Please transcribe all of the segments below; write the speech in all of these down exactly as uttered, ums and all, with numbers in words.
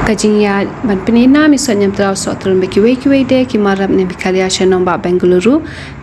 Ka jingïaid ban pyni nam ïa soh ñiamtra soh trun bad kiwei kiwei de ki mar rep na Meghalaya sha nongbah Bengaluru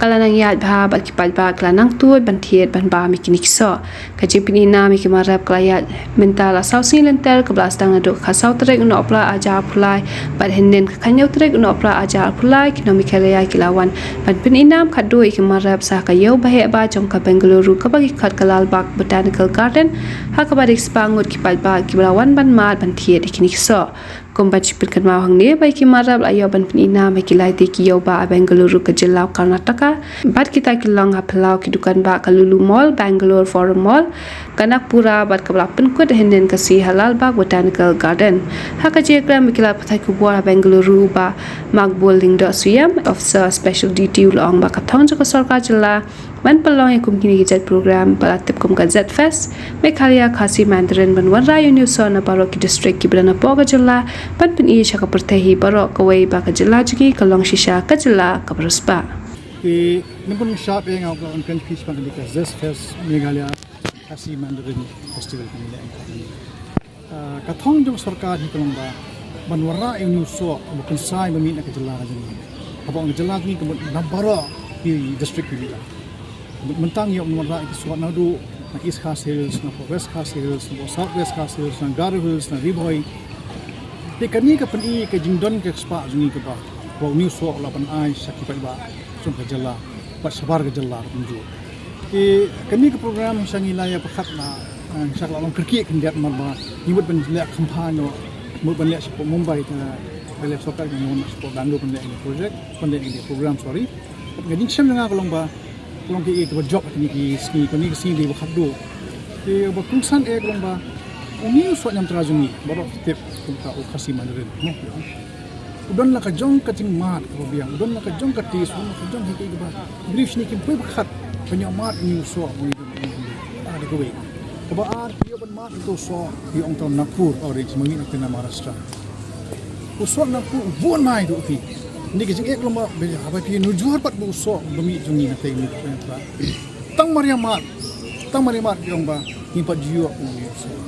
ka la nang ïaid bha bad ki paidbah ki la nang tuid ban thied ban bam ïa kine ki soh. Ka jingpyni nam ïa ki mar rep ka la ïaid mynta la saw sngi lynter, kaba la sdang naduh ka saw tarik u Nohprah arhajar arphew lai bad hynnin ka khathynñiew tarik u Nohprah arhajar arphew lai, ki nong Meghalaya ki la wan ban pyni nam khatduh ïa ki mar rep sha ka ïew baheh ba jong ka Bengaluru kaba ki khot ka Lalbagh Botanical Garden, ha kaba dei spah ngut ki paidbah kiba la wan ban mad ban thied ïa kine ki soh. Kum ban shu pynkynmaw hangne ba ïa ki mar rep la ïoh ban pyni nam ha ki lai tylli ki ïew bah ha Bengaluru ka jylla u Karnataka, bad kita ki long ha phyllaw ki dukan bah ka Lulu Mall, Bangalore Forum Mall, Kanakpura, bad kaba la pynkut hynnin ka sngi ha Lalbagh Botanical Garden. Ha ka jingïakren bad ki lad pathai khubor ha Bengaluru, u Bah Makbul Lyngdoh Suiam, Officer Special Duty, u la ong ba ka thong jong ka sorkar jylla ban pynlong ïa kum kine ki jait program ba la tip kum ka Zest Fest Meghalaya Khasi Mandarin ban wanrah ïa une u soh na baroh ki district kiba don hapoh ka jylla, ban pyni sha ka pyrthei hi baroh kawei ba ka jylla jong ngi ka long shisha ka jylla kaba riewspah. Te nyngkong nyngshap eh nga kwah ban kren sha phi shaphang kane ka Zest Fest Meghalaya Khasi Mandarin Festival kane leh. Ah, ka thong jong sorkar hi ka long ba ban wanrah ïa une u soh uba kynsai ba mih na ka jylla ka jong ngi. Hapoh ka jylla jong ngi ka mut na baroh ki district ki mih. Mynta ngi ïoh ban wanrah ïa ki soh naduh na East Khasi Hills, napoh West Khasi Hills, napoh South West Khasi Hills, na Garo Hills, na Ri Bhoi. Te kane ka pyni ka jingdon ka spah jong ngi kaba, ba une u soh u lah ban ai sha ki paidbah jong ka jylla bad shabar ka jylla kumjuh. Te kane ka program sha ngi la ïa pyrkhat na, eh, sha ka la long kyrkieh khyndiat namar ba ngi mut ban leh kham bha noh, mut ban leh shapoh Mumbai, te ba leh sorkar ka ngi mut shapoh Bangalore ban leh ïa ka project, ban leh ïa ka program, sorry. Bad ka jingshem jong nga ka long ba ka long kaei kaba jop ha kine ki sngi, kane ka sngi dei ba khatduh. Te ba kongsan eh ka long ba une u soh ñiamtra jong ngi baroh ki tip kum ka u Khasi Mandarin, mo. U don la ka jong ka jingmad kaba biang, u don la ka jong ka taste, u don la ka jong kaei kaei kaba ki briew shane kim poi ba khat ban ïoh mad une u soh, une u soh. Ah, dei kawei. Kaba ar, ki ïoh ban mad ïa u soh, ki ong tang Nagpur Orange, ma ngi na teng Maharashtra. U soh Nagpur u bun mai ruh phi. Kane ka jingeh ka long ba, haba phi nujor pat ba u soh ba mih jong ngi na teng ne, tang mar ïa mad, tang mar ïa mad ki ong ba ngim pat ju ïoh u soh.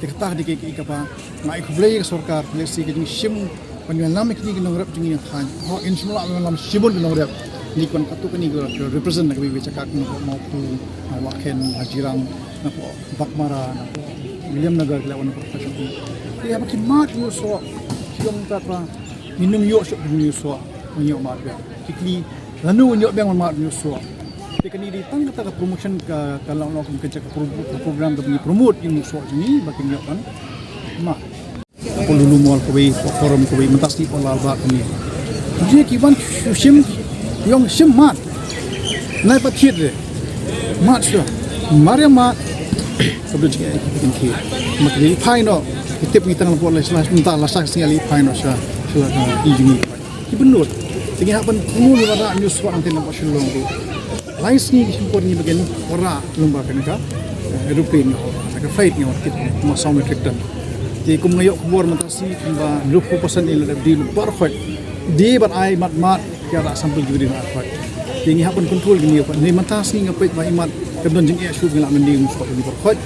Te kata ka dei kaei kaei kaba nga ai khublei ïa ka sorkar, lehse ka jingshim ban ïalam ïa kine ki nongrep jong ngi na thaiñ. Ho, ngin shym lah ban ïalam shibun ki nongrep. Ngi kwah katto katne ki represent na kiwei kiwei jaka, na Mawphu, na Wahkhen, na Jirang, na Baghmara, na Williamnagar, ki la wan na profession. Te haba ki mad une u soh, ki ong pat ba ngin ym ïoh shuh une u soh, ngin ïoh mad biang. Ki kylli lano ngin ïoh biang ban mad une u soh. Te kane dei tang kata ka promotion ka, ka long long ka jaka pro-, ka program kaba ngi promote ïa une u soh jong ngi ba kin ïoh ban mad. Hapoh Lulu Mall kawei, hapoh Forum kawei, mynta sngi hapoh Lalbagh kawei. Jia ki wan shu shim, ïong shim mad. Nai pat thied re. Mad shuwa. Mar ïa mad. Ka bluh jingeh ki kin thied. Mat ki phai noh. Ki tip ngi tang hapoh la sla, mynta la sla sngi la phai noh shuwa. Shuwa, ah, i jong ngi. Ki bynnud. Te ngi hap ban pynlut ïa la une u soh nangta na Shillong ruh. Lai sngi ki shim por ngi ba kin wanrah lyngba kane ka, eh, aeroplane, na ka flight ngi wanrah kit ma saw metric ton. Te kum nga ïoh khubor mynta sngi kumba hynriewphew percent ïa la dep die baroh khoit. Die ban ai mad mad ki wanrah sample ki briew baroh khoit. Te ngi hap ban control kine, ne mynta sngi nga peit ba imat kam don jingeh shuh, ngi la mynta ngi shuh baroh khoit.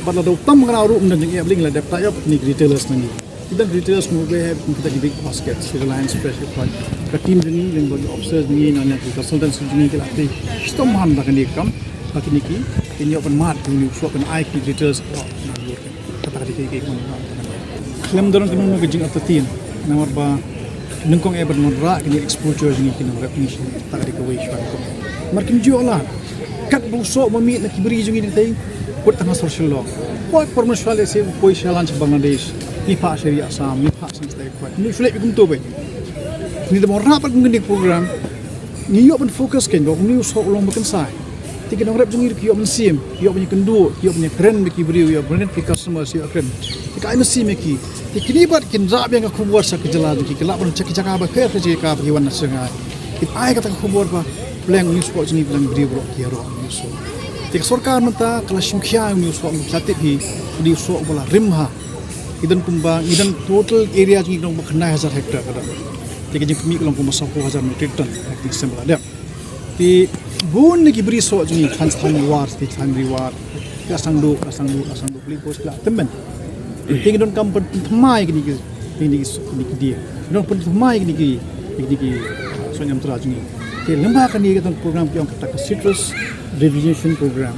Bad la dei tam ngi ruh ym don jingeh, ngi la dep tie up ne ki retailers na ngi. Ki don retailers mo, ba heh kita ki big baskets, ki Reliance Fresh, ki khwai. Ka team jong ngi, lyngba ki officers jong ngi, na ki consultants jong ngi, ki la phi shitom han da kane ka kam, ba kine ki, kin ïoh ban mad, kin ïoh ban ai ki retailers, oh, na ïoh. Kata ka dei kaei kaei kaba ngi. Khlem da don kano kano ka jingartatien, namar ba nyngkong eh ban wanrah kine exposure jong ngi ki nongrep ngi sha, kata ka dei kawei shuwa. Namar kim ju ïoh lad. Katba u soh u mih na ki bri jong ngi na tei, kut tang ha sor Shillong. Poi por mynshwa lehse u poi shalan sha Bangladesh, ngi phah sha ri Assam, ngi phah sha Ngi shu leh kumto beit. Ngi da wanrah pat kum kane ka program, ngi ïoh ban focus kein ba une u soh u long ba kynsai. Te ki nongrep jong ngi ruh ki ïoh mynsiem, ki ïoh ban ïakynduh, ki ïoh ban ïakren bad ki briew, ïoh ban ïakren bad ki customers, ïoh ïakren. Te ka ai mynsiem ïa ki. Te kine pat kin rah biang ka khubor sha ki jylla jong ki, ki lah ban sha ki jaka ba pher, sha ki jaka ba ki wan na Shanghai. Kin ai kata ka khubor ba pleng une u soh jong ngi, pleng briew baroh ki ïaroh une u soh. Te ka sorkar mynta ka la shim khia une u soh, ka la tip hi, une u soh ba la rim ha. Ngi don kumba, ngi don total area jong ngi ka long ba khyndai hajar hectare ka don. Te ka jingpynmih ka long kumba sawphew hajar metric ton, ha ki snem ba la dep. Te bun na ki bri soh jong ngi, thaiñ Sthani War, te Sthani War, ka Sangduh, ka Sangduh, ka Sangduh, Police Post, ka la tymmen. Te ngi donkam ban pynthymmai kine ki Kine ki, kine ki dieng. Nong pun mai kine ki, kine ki, uh, soh ñiamtra jong ngi. Te lyngba kane ka tang program ki ong kata ka citrus rejuvenation program.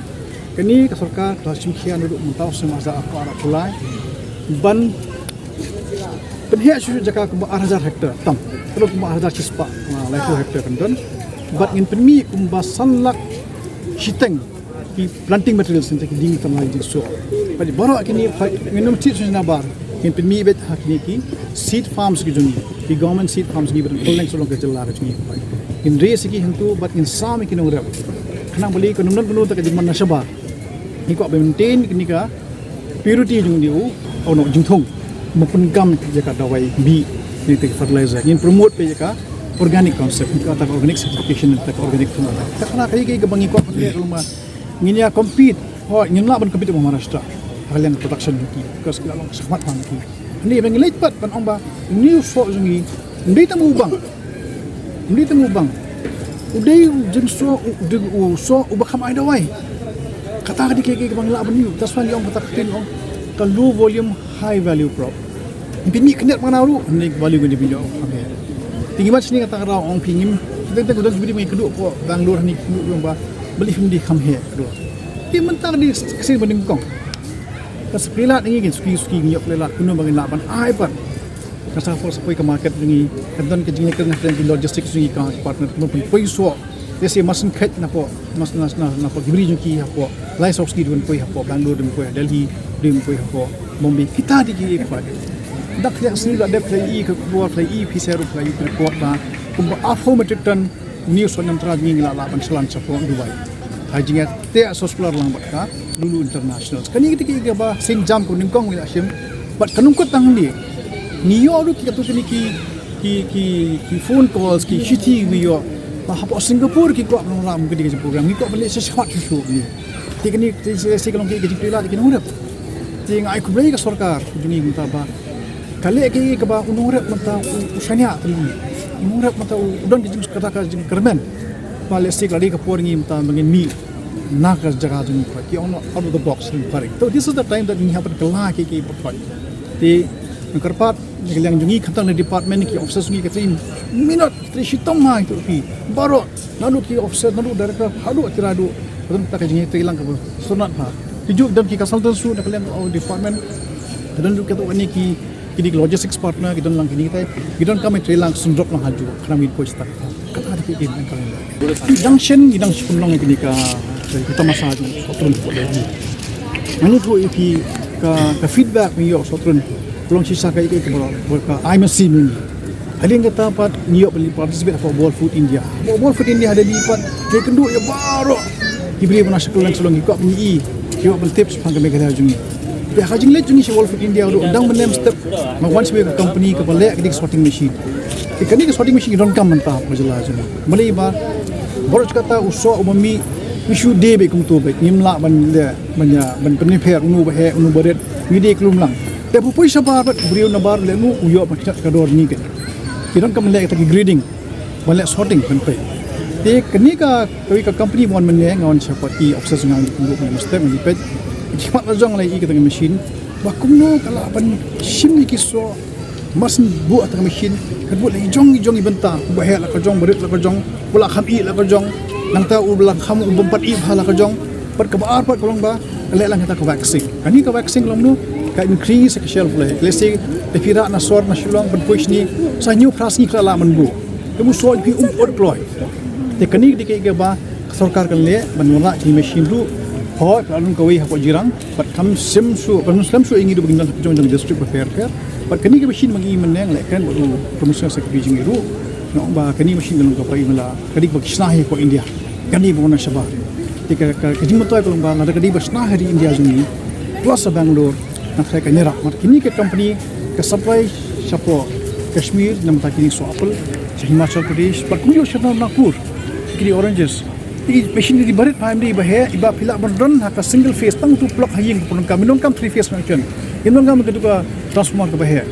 Kane ka sorkar ka la shim khia naduh mynta u snem ar hajar arphew ar arphew lai ban pynheh shuh shuh jaka kumba ar hajar hektar tam. Ka long kumba ar hajar shispah, uh, laiphew hektar kan don. Bad ngin pynmih kumba san lak shiteng ki planting materials, nangta ki dieng tam lai jingsoh. Bad baroh kine, ngin ym thied shuh na bar, ngin pynmih beit ha kine ki seed farms ki jong ngi, ki government seed farms ki ba don kylleng sawdong ka jylla ka jong ngi. Ngin raise ïa ki hangto bad ngin sam ïa ki nongrep. Khnang ba lei kan ym don kano kano ka jingman na shabar. Ngi kwah ba maintain kane ka purity jong u, u noh jingthung. Ba pun kam ïa ka dawai bih, ïa ka fertilizer. Ngin promote beit ïa ka organic concept, ïa kata ka organic certification, ïa kata ka organic thung. Kata ka, ka, ka ba ngi kwah ba ka long ba ngin ïa compete. Hooid, ngin lah ban compete bad Maharashtra ha ka liang production ki, because ki la long shakhmat bha ki. Hangne ba ngi leit pat ban ong ba une u soh jong ngi ym dei tang u bang. Ym dei tang u bang. U dei u jingsoh, u dei u soh uba kham ai dawai. Kata ka dei kaei kaei kaba ngi lah ban ïoh. That's why ngi ong kata ka ktien ong ka low volume high value crop. Ngi pynmih khyndiat mano ruh, ngi value ngi pynmih kham heh. Te ngi wan shane kata ka daw ong phi ngim, teng teng u don ki briew ngi kduh ko Bangalore, hangne kduh ong ba balei phim dei kham heh kduh. Te mynta ka dei ka sien ba nyngkong. Ka sprilat ngi, ngin suki suki ngi ïoh sprilat, kumno ba ngin lah ban ai pat. Ka sa poi, sa poi ka market jong ngi, ka don ka jingïakren hapdeng ki logistics jong ngi, ka partner kumno ban poi soh. Te sa marshen kheit napoh, marshen na, na, napoh ki bri jong ki hapoh. Lai saw sngi dei ban poi hapoh Bangalore, dei ban poi ha Delhi, dei ban poi hapoh Bombay. Kita dei ki ïa ki. Dak ïa sngi la dep, la i ka khubor, la i phi sha ruh, la i report ba kumba arphew metric ton une u soh ñiamtra jong ngi ngi la lah ban sha lan shapoh Dubai. Ha jingïateh soskular lang bad ka Lulu International. Kane ka dei kaei kaba sienjam kaba nyngkong ngi la shim. Bad ka nongkut tang hangne, ngi ïoh ruh ki, katto katne ki, ki, ki, ki phone calls, ki shithi ngi ïoh ba hapoh Singapore ki kwah ban wanrah kum kane ka jingprogram. Ngi kwah ban leh sha shakhmat shuh shuh hangne. Te kane, te sa, sa ka long ka jingpyllait ki nongrep. Te nga ai khublei ïa ka sorkar jong ngi mynta ba ka leh kaei kaba u nongrep mynta u, u shaniah, u nongrep mynta u don ka jing, kata ka jingkyrmen. Ba lehse ka la dei ka por ngi mynta ba ngin mih na ka jaka jong ngi, ki ong out of the box, ring paring. So this is the time that ngi hap ban kylla kaei kaei ba poi. Te nga kyrpad na ka liang jong ngi, khamtam na department, ki officers jong ngi, ka trei minot, ka trei shitom ha ito phi. Baroh, naduh ki officer, naduh director haduh ki, naduh, ka don kata ka jingïatreilang kaba sngewtynnat bha. Ki ju don ki consultants ruh na ka liang, oh, department. Ka don ruh kato kane ki, kine ki logistics partner, ki don lang kine kita, ki donkam ban treilang sngewdrop lang hajuh, khnang ba ngin poi start. Kata dei kaei kaei ba ngin kren. Ngi dang shen, ngi dang shen pynlong ïa kine ka, ka tamasa jong Sohtrun hapoh Delhi. Nga ïathuh ïa phi ka, ka feedback ba ngi ïoh Sohtrun ka long shisha kaei kaei kaba, ba ka ai mynsiem ïa ngi. Hadien kata pat ngi ïoh ban participate hapoh Bold Food India. Hapoh Bold Food India ha Delhi pat ngi ïakynduh ïa baroh ki briew ba na sha kylleng shnong, ngi kwah ban ïohi, ngi kwah ban tip shaphang ka Meghalaya jong ngi. Te ha ka jingleit jong ngi sha Bold Food India ruh dang mynne mynstep nga wan sha kawei ka company kaba leh kane ka sorting machine. Te kane ka sorting machine ngi donkam mynta ha ka jylla jong ngi. Balei? Ba baroh kata u soh uba mih ngi shu die beit kumto beit, ngim lah ban leh, ban ïa, ban pynïapher uno uba heh uno uba rit, ngi die klum lang. Te phi poi shabar bad u briew nabar leh ngu u ïoh ban kynjat ka dor ngi keiñ. Ki donkam leh kata ki grading, ban leh sorting ban peit. Te kane ka, kawei ka company ba wan mynne, nga wan sha pdeng ki officers, nga wan kumno mynstep ngi peit. Ki khmat la jong la i kata ka machine ba kumno ka lah ban shim ïa ki soh. Marshen buh kata ka machine, ka buh la i jong i jong i bynta, uba heh la ka jong, ba rit la ka jong, uba la kham ih la ka jong, nangta uba la kham, u bym pat ih bha la ka jong. Bad kaba ar pat ka long ba ka leh lang kata ka waxing. Kane ka waxing ka long kumno? Ka increase ka shelf life. Let's say te phi rah na sor na Shillong ban poi shane, sa hynñiew phra sngi khlem lah ban buh. Te u soh jong phi um pat kloi. Te kane ka dei kaei kaba ka sorkar kan leh ban wanrah kine ki machine ruh. Hooid, ka la don kawei hapoh Jirang, bad kam shym shuh, kam shym slem shuh ïa ngi ruh ba ngin don ha ki jong jong district bapher bapher. Bad kane ka machine ba ngi mynne, nga leh kren bad u Commissioner Secretary jong ngi ruh, nga ong ba kane ka machine ka long kaba ïa ngi la ka dei ba ki shna hi hapoh India. Kane ba wan na shabar. Te ka, ka, ka jingmyntoi ka long ba lada ka dei ba shna ha ri India jong ngi, plus ha Bangalore, nga tharai kan ïarap. Namar kine ki company ki supply shapoh Kashmir, namar kine ki soh apple, sha Himachal Pradesh, bad kumjuh sha Nagpur, kine ki oranges. Te i machine i dei ba rit bha, im dei ba heh, iba phi lah ban run ha ka single phase, tang uto u plug ha ïing, phi donkam, phi donkam three phase connection. Phi donkam katu ka transformer kaba heh.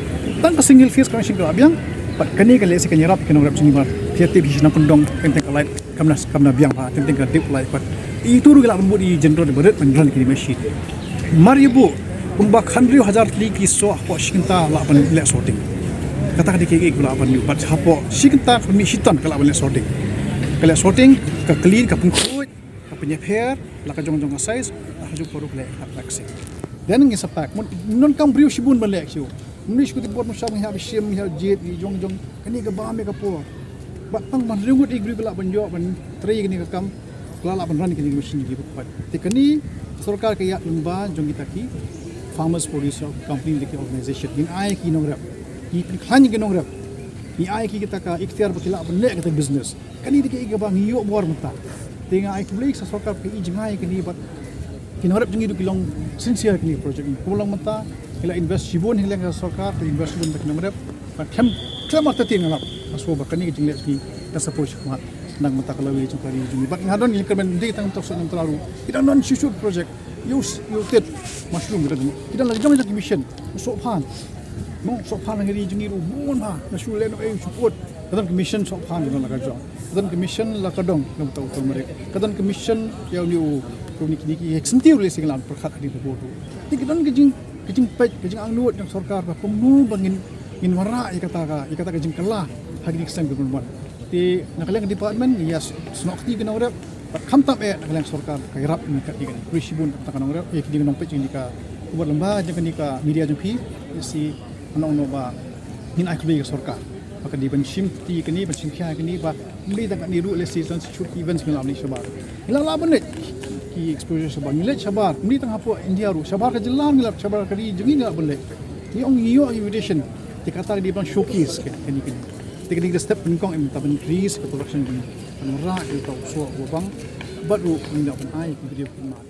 Tang ka single phase connection ka la biang, bad kane ka lehse kan ïarap ïa ki nongrep jong ngi ba phi ïa tip hi sha Nongkyndong, teng teng ka light kam na, kam na biang bha, teng teng ka dip light pat. Ito ruh ki lah ban bud ïa ki generator ba rit ban run ïa kine ki machine. Mar ïa buh kumba khathynriew hajar tylli ki soh hapoh shi kynta lah ban leh sorting. Kata ka dei kaei kaba lah ban ïoh. Bad hapoh shi kynta ka mih shi ton ka lah ban leh sorting. Ka leh sorting, ka clean, ka pynkhuid, ka pynïapher la ka jong jong ka size, la ka jong paru ka leh ka vaccine. Then ngi sa pack, mun, ym donkam briew shibun ban leh shuh. Mynta shu kti bor mynshwa ngi hap shim, ngi hap jied, ngi jong jong, kane ka bam ïa ka por. Bad tang ban ïoh ngut i briew ba lah ban ïoh ban trei kane ka kam, ka lah ban run kane ka machine ki bad. Te kane ka sorkar ka ïaid lyngba jong kita ki Farmers Producer Company, ki organization. Ngin ai ki nongrep, ngi pynkhlaiñ ki nongrep, ngi ai ki kita ka ikhtiar ba ki lah ban leh kita business. Kane dei kaei kaba ngi ïoh bor mynta. Te nga ai khublei sa sorkar ka i jngai kane bad ki nongrep jong ngi ruh ki long sincere kane project. Kumba long mynta ki la invest shibun ha liang ka sorkar, ki invest shibun bad ki nongrep. Bad khlem, khlem artatien nga lap, nga sngewbha ba kane ka jingleh jong ngi kan sa poi shakhmat. Nang mynta ka lawei jong ka ri jong ngi. Bad nga don ngi kyrmen dei tang tok sha nang tla ruh, ki dang don shuh shuh project. Ïa u s-, ïa u tit mushroom ki dang, ki dang la jong jong ki mission. U sohphan. Mo, sohphan ha ri jong ngi ruh bun bha. Nga shu leh noh ei u shu put. Ka don ka mission sohphan ka don la ka jong. Ka don ka mission la ka dong na uta u turmeric. Ka don ka mission ïa une u, une kine ki hek sentiw lei sing lan pyrkhat hadien ka bor ruh. Te ka don ka jing, ka jingpeit, ka jingangnud jong sorkar ba kumno ba ngin, ngin wanrah ïa kata ka, ïa kata ka jingkylla ha kine ki seng ki bun bun. Te na ka liang ka department ngi ïa s-, snoh kti ki nongrep. Bad khamtam eh na ka liang sorkar ka ïarap ngi kat ngi ka khublei shibun kata ka nongrep, eh, kine ki nongpeit jong ngi ka, uba lyngba jong kane ka media jong phi, eh, shi nong nong ba ngin ai khublei ka sorkar. Ba ka dei ban shim kti kane, ban shim khia kane, ba ym dei tang kane ruh lei shi san shu ki events ngi la leit shabar. Ngi la lah ban leit ki exposure shabar, ngi leit shabar, ym dei tang hapoh India ruh, shabar ka jylla ngi la, shabar ka ri jong ngi ngi la ban leit. Ngi ong ngi ïoh invitation, te kata ka dei ban showcase ka, kane kane. Te ka dei ka step nyngkong em ta ban increase ka production jong ngi. Ban wanrah ïa uta u soh uba bang, bad ruh ngi la ban ai ki video ki mat.